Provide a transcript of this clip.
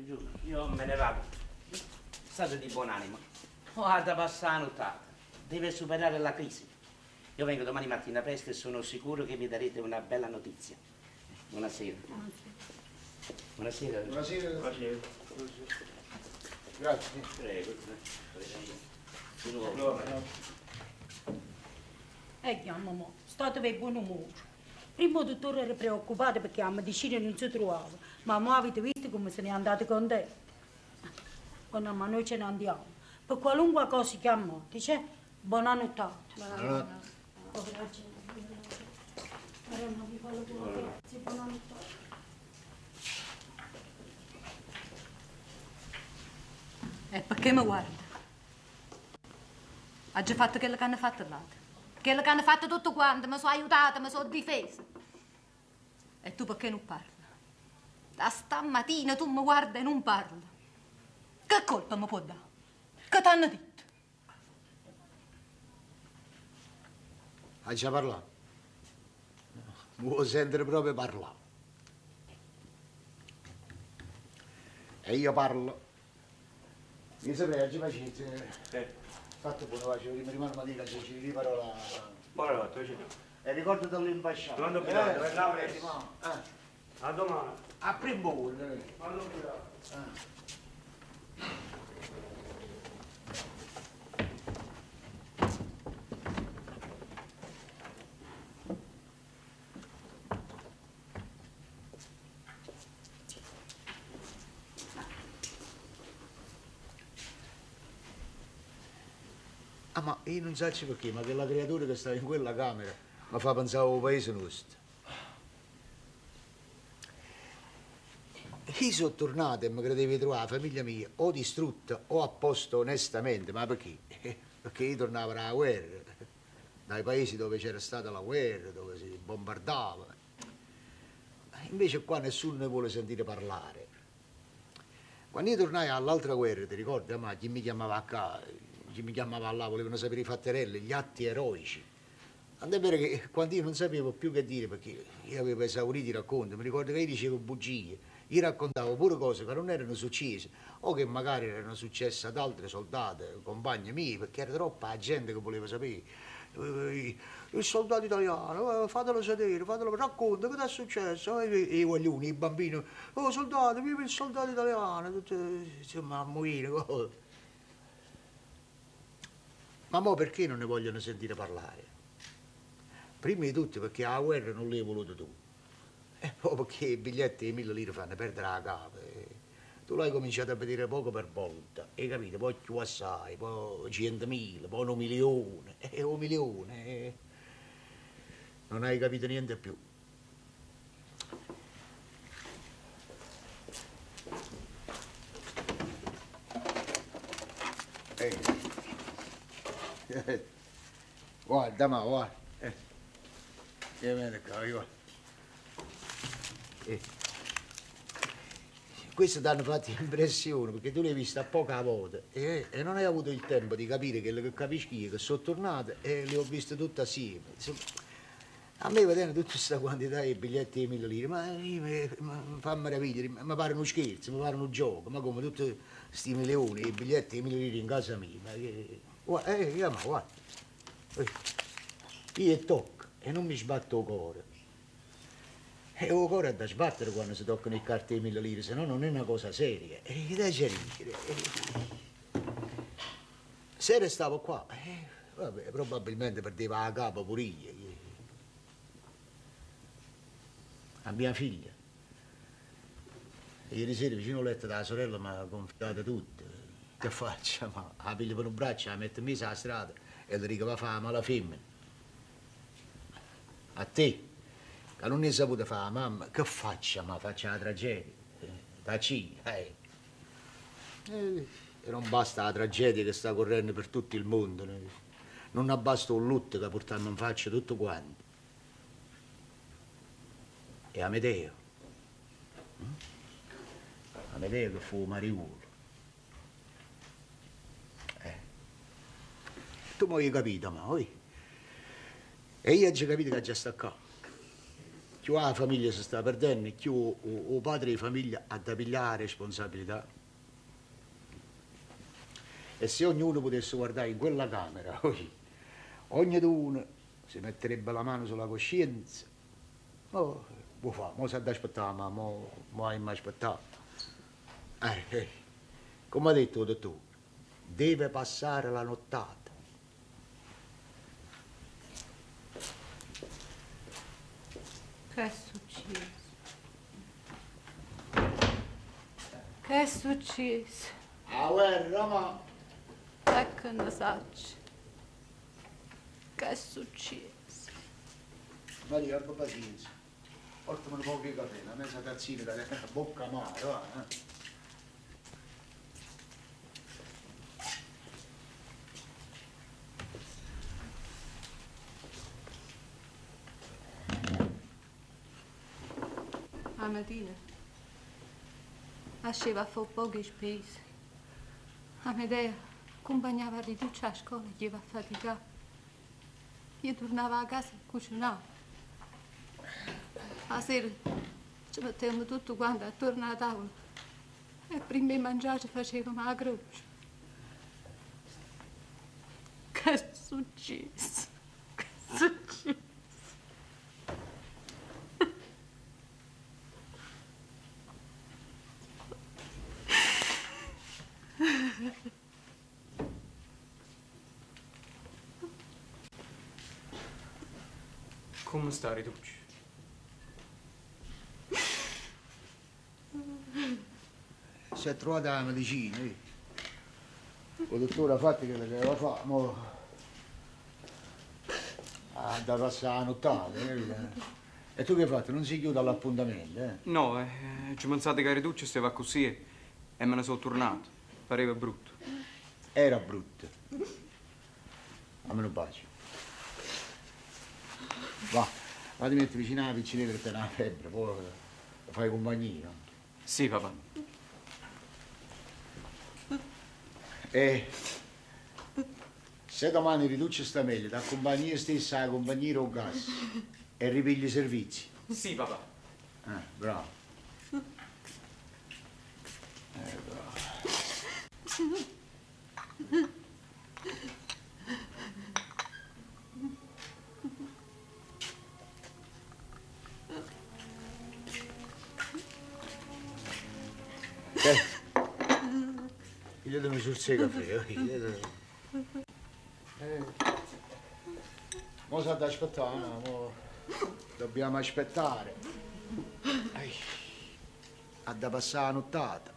Giuro, io me ne vado. State di buon animo. Mo ha da passà 'a nuttata. Deve superare la crisi. Io vengo domani mattina presto e sono sicuro che mi darete una bella notizia. Buonasera. Buonasera. Buonasera. Buonasera. Grazie. Prego. Di nuovo. E chiamma mo, stateve 'e buon umore. Primma 'o dottore era preoccupato pecché 'a medicina nun se truvava, ma mo avite visto comme se n'è andato contento. Onna ma noi ce ne andiamo. Per qualunque cosa chiamate, cioè, bona nuttata. Buonanotte. Maronna, vi fa la tua grazia, bona nuttata. E perché mi guarda? Ha già fatto quello che hanno fatto l'altro. Quello che hanno fatto tutto quanto, mi sono aiutata, mi sono difesa. E tu perché non parli? Da stamattina tu mi guardi e non parli. Che colpa mi può dare? Che t'hanno detto? Hai già parlato? Vuoi sentire proprio parlare? E io parlo. Mi saprei, oggi pazienza. Fatto buono, faccio prima rimane ma dica se ci riparola. Buonanotte, vicino. E ricordo dall'imbasciata. Non dubitare, verrà eh, presto. eh. A domani. A prima ora. eh. Non dubitare. Ah, ma io non so perché, ma quella creatura che sta in quella camera mi fa pensare al paese nostro. Io sono tornato e mi credevo di trovare la famiglia mia o distrutta o a posto onestamente, ma perché? Perché io tornavo dalla guerra, dai paesi dove c'era stata la guerra, dove si bombardava. Invece qua nessuno ne vuole sentire parlare. Quando io tornai all'altra guerra, ti ricordi, ma chi mi chiamava qua, chi mi chiamava là, volevano sapere i fatterelli, gli atti eroici. Tant'è vero che quando io non sapevo più che dire, perché io avevo esaurito i racconti, mi ricordo che io dicevo bugie, io raccontavo pure cose che non erano successe o che magari erano successe ad altre soldate, compagne mie, perché era troppa gente che voleva sapere. Eh, Il soldato italiano, fatelo sedere, fatelo, racconta che ti è successo. E i guaglioni, i bambini, oh soldato, viva il soldato italiano, tutte, insomma, a morire. cose. Ma mo perché non ne vogliono sentire parlare? Prima di tutto perché la guerra non l'hai voluta tu. E poi perché i biglietti di 1.000 lire fanno perdere la capa. Tu l'hai cominciato a vedere poco per volta, hai capito? Poi più assai, poi 100.000, poi 1 milione, e 1 milione. Non hai capito niente più. Eh. Guarda, ma guarda. Vieni qua, guarda. Questo ti hanno fatto impressione perché tu l'hai vista poca volta e non hai avuto il tempo di capire quello che capisco io, che sono tornato e le ho viste tutte assieme. Insomma, a me vedendo tutta questa quantità di biglietti di 1.000 lire, ma io mi, mi fa meraviglia, mi pare uno scherzo, mi pare un gioco, ma come tutti questi milioni di biglietti di 1.000 lire in casa mia, ma che... Guarda, ma guarda. Io tocco e non mi sbatto il cuore. E il cuore è da sbattere quando si toccano i carte di 1.000 lire, se no non è una cosa seria. E che da ridere. Se restavo qua, vabbè, probabilmente perdeva la capa pure io. A mia figlia. Ieri sera vicino al letto della sorella mi ha confidato tutto. Che faccio? Ma la piglia per un braccio, la metto in mezzo alla strada e le dico va a fare la mala femmina. A te, che non ne hai saputo fare la mamma, che faccia? Ma faccia la tragedia. Tacci, eh. E non basta la tragedia che sta correndo per tutto il mondo. Non abbasta un lutto che portiamo in faccia tutto quanto. E Amedeo. Amedeo che fu mariuolo. Tu mi hai capito, ma oi? E io ho già capito che già sta qua. Cchiù 'a famiglia si sta perdendo, cchiù 'o padre di famiglia ha da pigliare 'a responsabilità. E se ognuno potesse guardare in quella camera, ognuno si metterebbe la mano sulla coscienza. Oh, può fare, mo si ha da aspettare, ma mo, mo hai mai aspettato. Come ha detto il dottore, deve passare la nottata. Che è successo? Che è successo? La guerra, ma... Ecco ne saccio. Che è successo? Maria, abbi pazienza. Portami un po' di caffè, una mezza tazzina da bocca amara, va. Eh? La mattina asceva a fare poche spese. Amedea accompagnava Rituccia a scuola e gli a faticare. Io tornavo a casa e cucinavo. La sera ci mettevamo tutto quanto attorno alla tavola e prima di mangiare ci facevamo la croce. Che è successo? Che è successo? Come sta, Rituccia? Si è trovata la medicina, eh. Il dottore ha fatto quello che aveva fatto, mo ha da passare la nottata, capito? E tu che hai fatto? Non si chiude all'appuntamento, eh? No, ci pensate che Rituccia stava così e me ne sono tornato. Pareva brutto. Era brutto. Dammi un bacio. Va, va ti metti vicino alla piccinetta che te una febbre, poi fai compagnia. Sì, papà. E se domani Rituccia sta meglio, ti accompagni io stessa alla compagnia o gas e ripigli i servizi. Sì, papà. Bravo. Bravo. Io devo sul serio caffè. Mo s'ha da aspettare, no? Mo dobbiamo aspettare. Ha da passare la nottata.